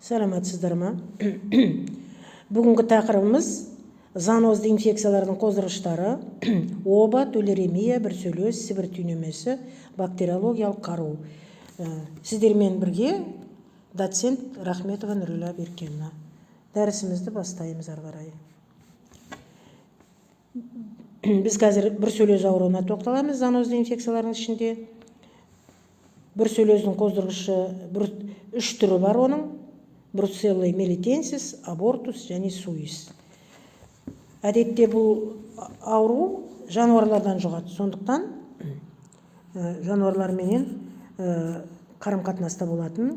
Саламатсыздар ма? Бүгінгі тақырыбымыз зоонозды инфекциялардың қоздырғыштары: оба, туляремия, бруцеллез, сібір түйнемесі, бактериологиялық қару. Сіздермен бірге доцент Рахметова Нұрила Беркеновна. Дәрісімізді бастаймыз ары қарай. Біз қазір бруцеллез ауруына тоқталамыз. Зоонозды инфекциялардың ішінде бруцеллездің қоздырғышы бір, үш түрі бар оның: бруцелла мелитенсис, абортус және суис. Әдетте бұл ауру жануарлардан жұғады, сондықтан жануарларменен қарым қатынаста болатын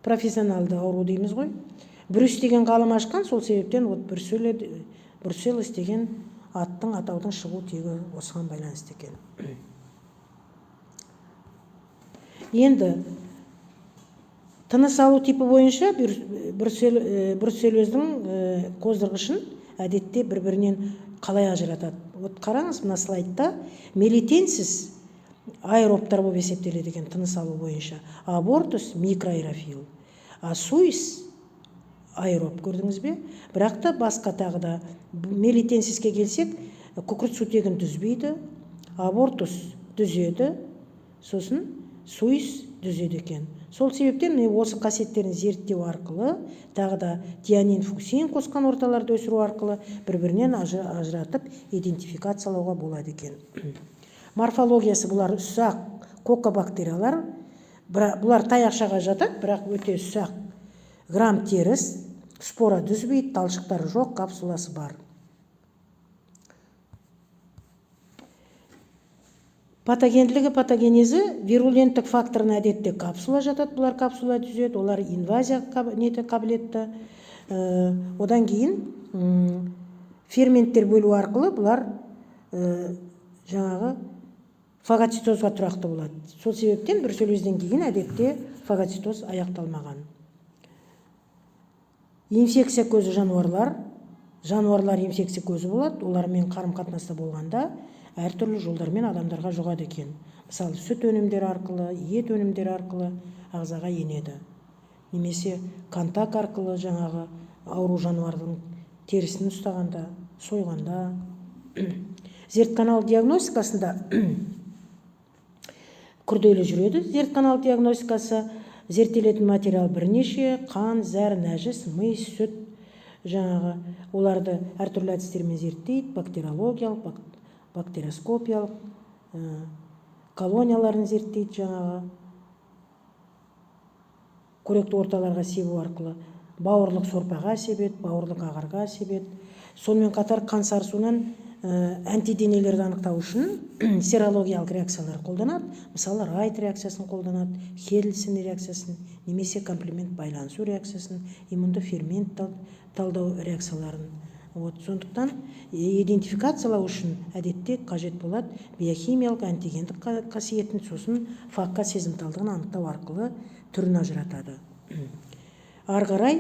профессионалды ауру дейміз ғой. Брюс деген ғалым ашқан, сол себептен вот бруцеллез деген аттың, атаудың шығу тегі осыған байланысты екен. Енді тыныс алу типі бойынша бруцеллездің қоздырғышын әдетте бір бірінен қалай ажыратады? Вот қараңыз, мына слайдта мелитенсис аэробтар болып есептеледі екен тыныс алу бойынша, абортус микроаэрофил, а суис аэроб, көрдіңіз бе? Бірақ та басқа тағы да мелитенсиске келсек, күкірт сутегін түзбейді, абортус түзеді, сосын суис түзеді екен. Сол себептен міне осы қасиеттерін зерттеу арқылы, тағы да тианин, фуксин қосқан орталарды өсіру арқылы бір бірінен ажыратып, идентификациялауға болады екен. Морфологиясы: бұлар ұсақ кокобактериялар. Бұлар таяқшаға жатады, бірақ өте ұсақ, грам теріс, спора түзбейді, талшықтары жоқ, капсуласы бар. Патогенділігі, патогенезі: вируленттік факторына әдетте капсула жатады, бұлар капсула түзеді, олар инвазия қабілетті. Одан кейін ферменттер бөлу арқылы бұлар жаңағы фагоцитозға тұрақты болады. Сол себептен бруцеллезден кейін әдетте фагоцитоз аяқталмаған. Инфекция көзі жануарлар. Жануарлар инфекция көзі болады, олармен қарым қатынаста болғанда әртүрлі жолдармен адамдарға жұғады екен. Мысалы, сүт өнімдері арқылы, ет өнімдері арқылы ағзаға енеді немесе контакт арқылы, жаңағы ауру жануардың терісін ұстағанда, сойғанда. Зертханалық диагностикасында күрделі жүреді. Зертханалық диагностикасы: зерттелетін материал бірнеше: қан, зәр, нәжіс, ми, сүт. Жаңағы оларды әртүрлі әдістермен зерттейді: бактериологиялық, бактериоскопиялық, колонияларын зерттейді, жаңағы қоректі орталарға себу арқылы, бауырлық сорпаға себеді, бауырлық ағарға себеді. Сонымен қатар қан сарысуынан антиденелерді анықтау үшін серологиялық реакциялар қолданады. Мысалы, Райт реакциясын қолданады, Хеддельсон реакциясын немесе комплемент байланысу реакциясын, иммунды фермент талдау реакцияларын. Вот сондықтан идентификациялау үшін әдетте қажет болады биохимиялық, антигендік қасиетін, сосын фагқа сезімталдығын анықтау арқылы түрін ажыратады. Ары қарай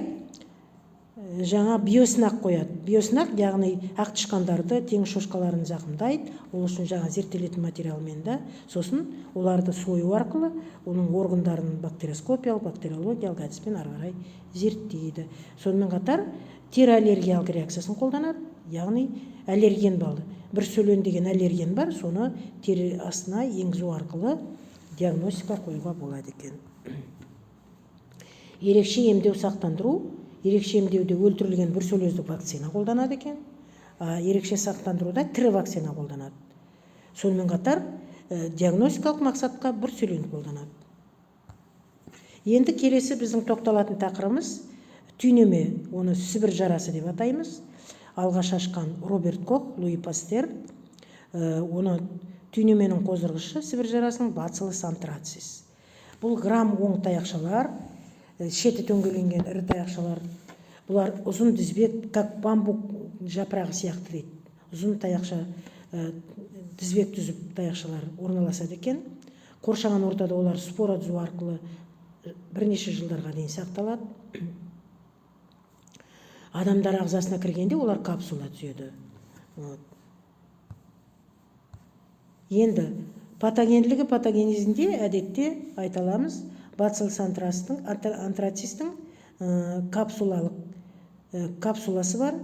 жаңа биосынақ қояды. Биосынақ, яғни ақ тышқандарды, теңіз шошқаларын зақымдайды. Ол үшін жаңа зерттелетін материалмен да, сосын оларды сою арқылы оның органдарын бактериоскопиялық, бактериологиялық әдіспен ары қарай зерттейді. Сонымен қатар тері аллергиялық реакциясын қолданады, яғни аллерген балы, бруцеллин деген аллерген бар, соны тері астына енгізу арқылы диагностика қоюға болады екен. Ерекше емдеу, сақтандыру: ерекше емдеуде өлтірілген бруцеллездік вакцина қолданады екен, ерекше сақтандыруда тірі вакцина қолданады. Сонымен қатар диагностикалық мақсатқа бруцеллин қолданады. Енді келесі біздің тоқталатын тақырыбымыз түйнеме, оны сібір жарасы деп атаймыз. Алғаш ашқан Роберт Кох, Луи Пастер. Оны түйнеменің қоздырғышы сібір жарасының бациллус антрацис. Бұл грам оң таяқшалар, шеті дөңгеленген ірі таяқшалар. Бұлар ұзын тізбек, как бамбук жапырағы сияқты дейді, ұзын таяқша, тізбек түзіп таяқшалар орналасады екен. Қоршаған ортада олар спора түзу арқылы бірнеше жылдарға дейін сақталады. Адамдар ағзасына кіргенде олар капсула түзеді. Вот. Енді патогенділігі, патогенезінде әдетте айта аламыз, Бациллус антрацистің капсулалық капсуласы бар,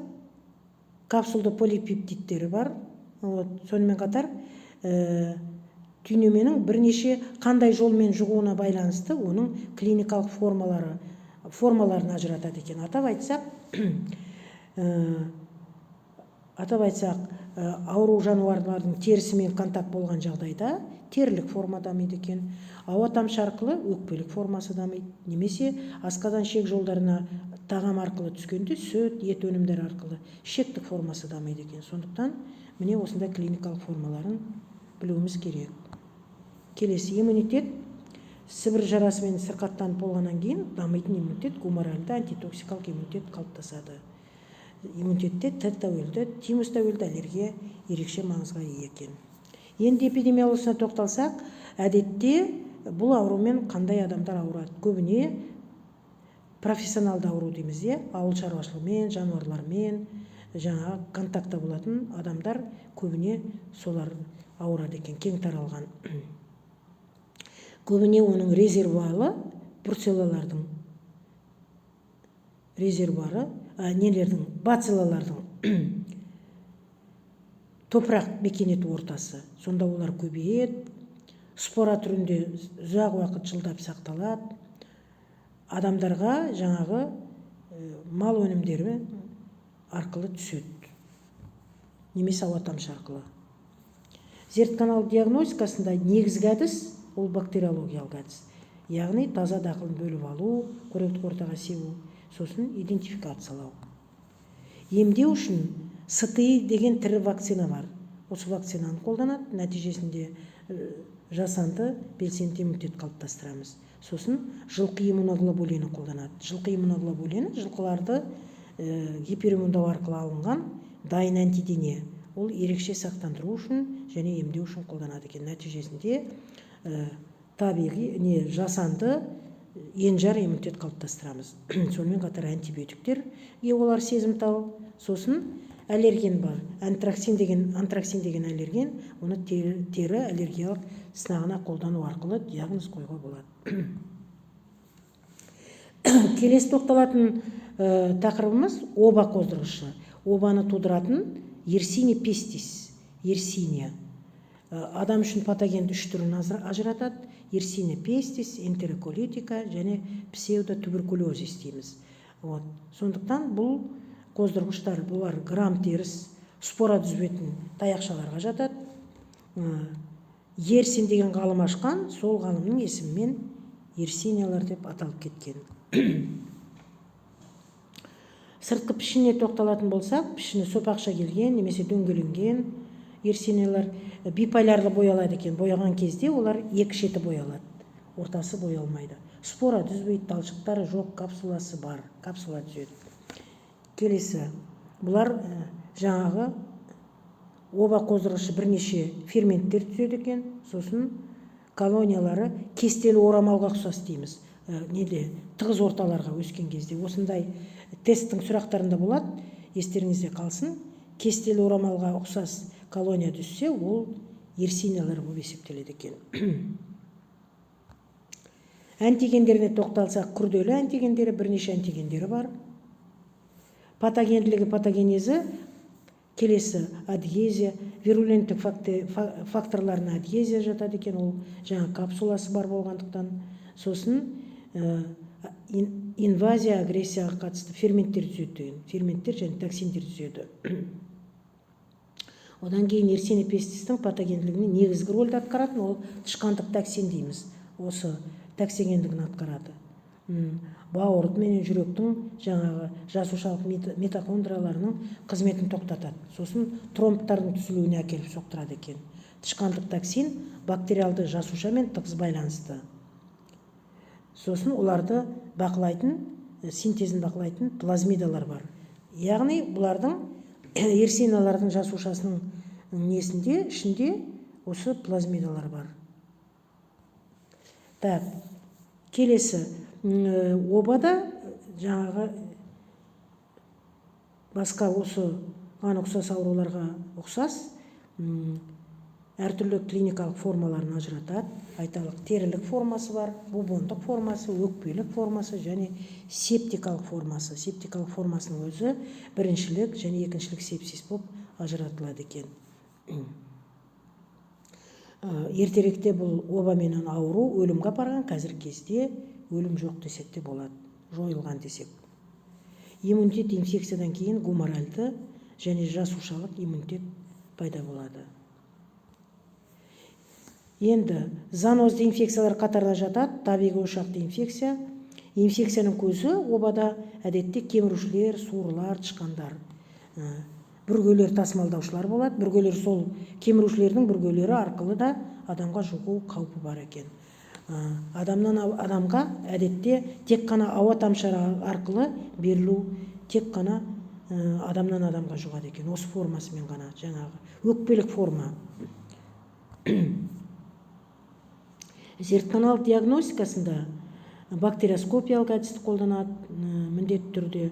капсулды полипептидтері бар. Вот. Сонымен қатар түйнеменің бірнеше қандай жолмен жұғуына байланысты оның клиникалық формаларын ажыратады екен. Атап айтсақ, ауру жануарлардың терісімен контакт болған жағдайда терілік форма дамиды екен, ауа тамшы арқылы өкпелік формасы дамиды немесе асқазан ішек жолдарына тағам арқылы түскенде, сүт, ет өнімдері арқылы ішектік формасы дамиды екен. Сондықтан міне, осындай клиникалық формаларын білуіміз керек. Келесі иммунитет. Сібір жарасымен сырқаттанып болғаннан кейін дамитын иммунитет гуморальды антитоксикалық иммунитет қалыптасады. Иммунитетте Т тәуелді, тимус тәуелді аллергия ерекше маңызға ие екен. Енді эпидемиологиясына тоқталсақ, әдетте бұл аурумен қандай адамдар ауырады? Көбіне профессионалды ауру дейміз, иә, ауыл шаруашылығымен, жануарлармен жаңағы контактта болатын адамдар, көбіне солар ауырады екен. Кең таралған. Көбіне оның резервуары бруцеллалардың резервуары, нелердің, бациллалардың топырақ мекен ету ортасы. Сонда олар көбейеді, спора түрінде ұзақ уақыт, жылдап сақталады. Адамдарға жаңағы мал өнімдері арқылы түседі немесе ауа тамшы арқылы. Зертханалық диагностикасында негізгі әдіс ол бактериологиялық әдіс, яғни таза дақылын бөліп алу, қоректік ортаға себу, сосын идентификациялау. Емдеу үшін СТИ деген тірі вакцина бар, осы вакцинаны қолданады. Нәтижесінде жасанды белсенді иммунитет қалыптастырамыз. Сосын жылқы иммуноглобулині қолданады. Жылқы иммуноглобулині жылқыларды гипериммундау арқылы алынған дайын антидене. Ол ерекше сақтандыру үшін және емдеу үшін қолданады екен. Нәтижесінде табиғи не жасанды енжар иммунитет қалыптастырамыз. Сонымен қатар антибиотиктерге олар сезімтал. Сосын аллерген бар, антраксин деген аллерген. Оны тері аллергиялық сынағына қолдану арқылы диагноз қоюға болады. Келесі тоқталатын тақырыбымыз – оба қоздырғышы. Обаны тудыратын Yersinia pestis. Yersinia адам үшін патогенді үш түрін ажыратады: Yersinia pestis, энтероколитика және псевдотуберкулезис дейміз. Вот. Сондықтан бұл қоздырғыштар, бұлар грам теріс, спора түзетін таяқшаларға жатады. Ерсин деген ғалым ашқан, сол ғалымның есімімен ерсиниялар деп аталып кеткен. Сыртқы пішініне тоқталатын болсақ, пішіні сопақша келген немесе дөңгеленген. Ерсиниялар биполярлы боялады екен. Бояған кезде олар екі шеті боялады, ортасы боялмайды. Спора түзбейді, талшықтары жоқ, капсуласы бар, капсула түзеді. Келесі бұлар жаңағы оба қоздырғышы бірнеше ферменттер түзеді екен. Сосын колониялары кестелі орамалға ұқсас дейміз. Неде, тығыз орталарға өскен кезде, осындай тесттің сұрақтарында болады, естеріңізде қалсын. Кестелі орамалға ұқсас колония түзсе, ол ерсиниялар болып есептеледі екен. Антигендеріне тоқталсақ, күрделі антигендері, бірнеше антигендері бар. Патогенділігі, патогенезі келесі: адгезия, вируленттік факторларына адгезия жатады екен, ол жаңа капсуласы бар болғандықтан. Сосын инвазия, агрессияға қатысты ферменттер түзеді деген, ферменттер және токсиндер түзеді. Одан кейін Yersinia пестистің патогенділігіне негізгі рөлді атқаратын ол тышқандық токсин дейміз, осы токсигендігін атқарады. Бауыр менен жүректің жаңағы жасушалық митохондрияларының қызметін тоқтатады, сосын тромбтардың түзілуіне әкеліп соқтырады екен. Тышқандық токсин бактериалды жасушамен тығыз байланысты. Сосын оларды бақылайтын, синтезін бақылайтын плазмидалар бар, яғни бұлардың, ерсиналардың жасушасының несінде, ішінде осы плазмидалар бар. Так, келесі обада жаңағы басқа осыған ұқсас ауруларға ұқсас Әртүрлі клиникалық формаларын ажыратады. Айталық, терілік формасы бар, бубондық формасы, өкпелік формасы және септикалық формасы. Септикалық формасының өзі біріншілік және екіншілік сепсис болып ажыратылады екен. Ертеректе бұл обаменен ауру өлімге апарған, қазіргі кезде өлім жоқ десек те болады, жойылған десек. Иммунитет инфекциядан кейін гуморальды және жасушалық иммунитет пайда болады. Енді зоонозды инфекциялар қатарына жатады табиғи ошақты инфекция. Инфекцияның көзі обада әдетте кемірушілер, суырлар, тышқандар, бүргелер тасымалдаушылар болады. Бүргелер, сол кемірушілердің бүргелері арқылы да адамға жұғу қаупі бар екен. Адамнан адамға әдетте тек қана ауа тамшылары арқылы берілу, тек қана адамнан адамға жұғады екен осы формасымен ғана, жаңағы өкпелік форма. Зертханалық диагностикасында бактериоскопиялық әдісті қолданады. Міндетті түрде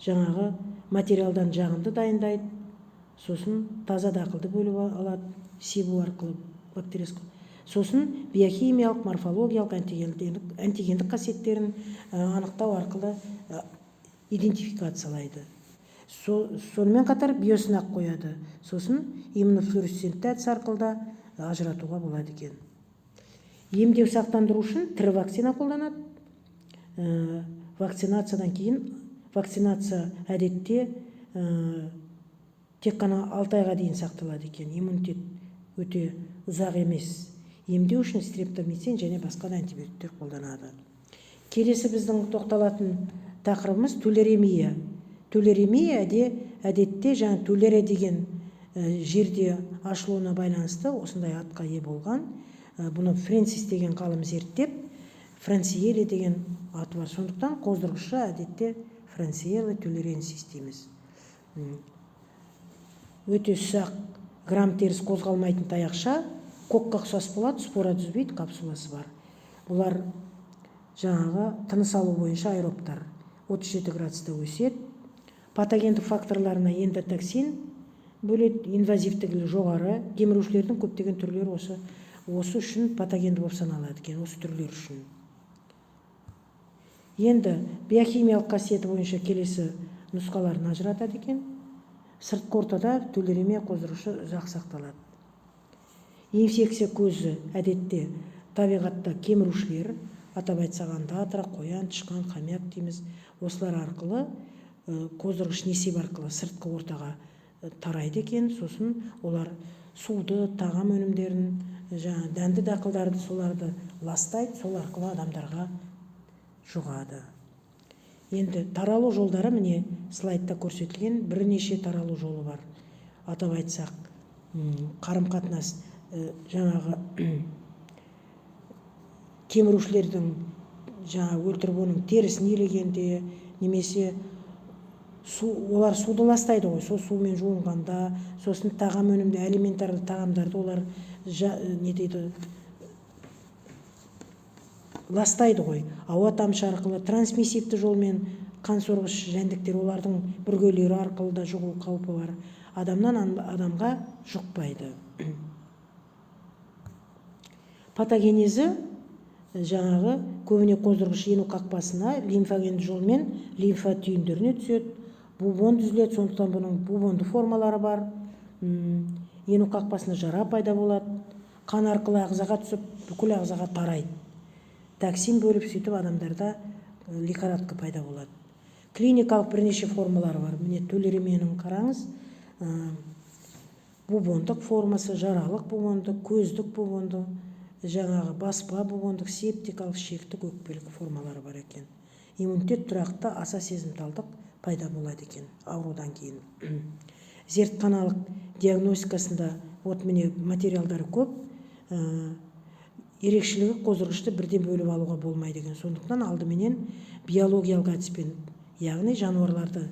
жаңағы материалдан жағынды дайындайды, сосын таза дақылды бөліп алады себу арқылы бактериоскоп, сосын биохимиялық, морфологиялық, антигендік қасиеттерін анықтау арқылы идентификациялайды. Сонымен қатар биосынақ қояды, сосын иммунофлюоресцентті әдіс арқылы да ажыратуға болады екен. Емдеу, сақтандыру үшін тірі вакцина қолданады. Вакцинациядан кейін, вакцинация әдетте тек қана 6 айға дейін сақталады екен, иммунитет өте ұзақ емес. Емдеу үшін стрептомицин және басқа да антибиотиктер қолданады. Келесі біздің тоқталатын тақырыбымыз – туляремия. Туляремия де әдетте жаңа Тулере деген жерде ашылуына байланысты осындай атқа ие болған. Бұны Фрэнсис деген ғалым зерттеп, Франциелли деген аты бар, сондықтан қоздырғышы әдетте Франциелла тулеренсис дейміз. Өте ұсақ, грамм теріс қозғалмайтын таяқша, кокқа ұқсас болады, спора түзбейді, капсуласы бар. Бұлар жаңағы тыныс алу бойынша аэробтар, 37 градуста өседі. Патогендік факторларына эндотоксин бөледі. Инвазивтігі жоғары. Кемірушілердің көптеген түрлері осы үшін патогенді болып саналады екен, осы түрлер үшін. Енді биохимиялық қасиеті бойынша келесі нұсқаларын ажыратады екен. Сыртқы ортада туляремия қоздырғышы ұзақ сақталады. Инфекция көзі әдетте табиғатта кемірушілер, атап айтсақ, ондатра, қоян, тышқан, хомяк дейміз. Осылар арқылы қоздырғыш несеп арқылы сыртқы ортаға тарайды екен. Сосын олар суды, тағам өнімдерін, жаңа дәнді дақылдарды, соларды ластайды, сол арқылы адамдарға жұғады. Енді таралу жолдары міне слайдта көрсетілген, бірнеше таралу жолы бар. Атап айтсақ, қарым қатынас, жаңағы кемірушілердің жаңа өлтіріп, оның терісін илегенде немесе су, олар суды ластайды ғой, сол сумен жуынғанда, сосын тағам өнімді, алиментарлы тағамдарды олар не дейді, ластайды ғой, ауа тамшы арқылы, трансмиссивті жолмен қан сорғыш жәндіктер, олардың бүргелері арқылы да жұғу қаупі бар. Адамнан адамға жұқпайды. Патогенезі жаңағы көбіне қоздырғыш ену қақпасына лимфогенді жолмен лимфа түйіндеріне түседі, бубон түзіледі, сондықтан бұның бубонды формалары бар. Ену қақпасында жара пайда болады, қан арқылы ағзаға түсіп, бүкіл ағзаға тарайды, токсин бөліп, сөйтіп адамдарда лихорадка пайда болады. Клиникалық бірнеше формалары бар. Міне, туляремияның қараңыз, бубондық формасы, жаралық бубондық, көздік бубондық, жаңағы баспа бубондық, септикалық, ішектік, өкпелік формалары бар екен. Иммунитет тұрақты, аса сезімталдық пайда болады екен аурудан кейін. Зертханалық диагностикасында вот міне материалдары көп. Ерекшелігі қоздырғышты бірден бөліп алуға болмайды екен, сондықтан алдыменен биологиялық әдіспен, яғни жануарларды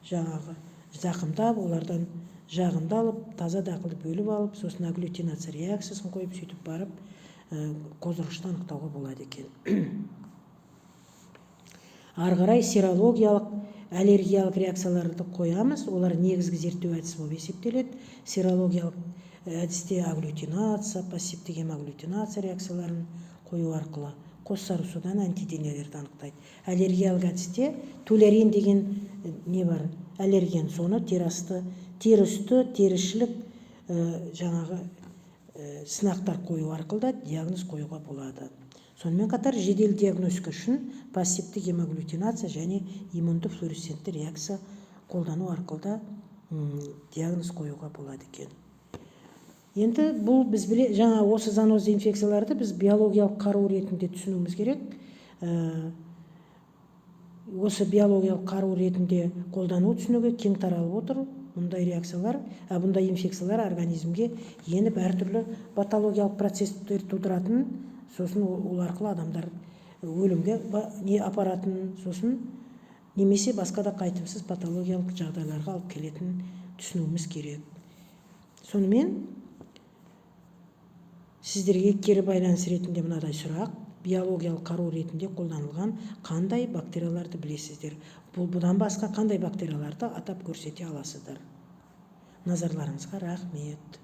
жаңағы зақымдап, олардан жағынды алып, таза дақылды бөліп алып, сосын агглютинация реакциясын қойып, сөйтіп барып қоздырғышты анықтауға болады екен. Ары қарай серологиялық, аллергиялық реакцияларды қоямыз, олар негізгі зерттеу әдісі болып есептеледі. Серологиялық әдісте агглютинация, пассивті гемагглютинация реакцияларын қою арқылы қос сарысудан антиденелерді анықтайды. Аллергиялық әдісте тулярин деген не бар, аллерген, соны терасты, терісті, терішілік жаңағы сынақтар қою арқылы да диагноз қоюға болады. Сонымен қатар жедел диагностика үшін пассивті гемагглютинация және иммунды флуоресцентті реакция қолдану арқылы да диагноз қоюға болады екен. Енді бұл біз біле, жаңа осы зоонозды инфекцияларды біз биологиялық қару ретінде түсінуіміз керек. Осы биологиялық қару ретінде қолдану түсінігі кең таралып отыр. Мұндай реакциялар, бұндай инфекциялар организмге еніп әртүрлі патологиялық процесстер тудыратын, сосын ол арқылы адамдар өлімге не апаратын, сосын немесе басқа да қайтымсыз патологиялық жағдайларға алып келетінін түсінуіміз керек. Сонымен сіздерге кері байланыс ретінде мынадай сұрақ: биологиялық қару ретінде қолданылған қандай бактерияларды білесіздер? Бұдан басқа қандай бактерияларды атап көрсете аласыздар? Назарларыңызға рахмет.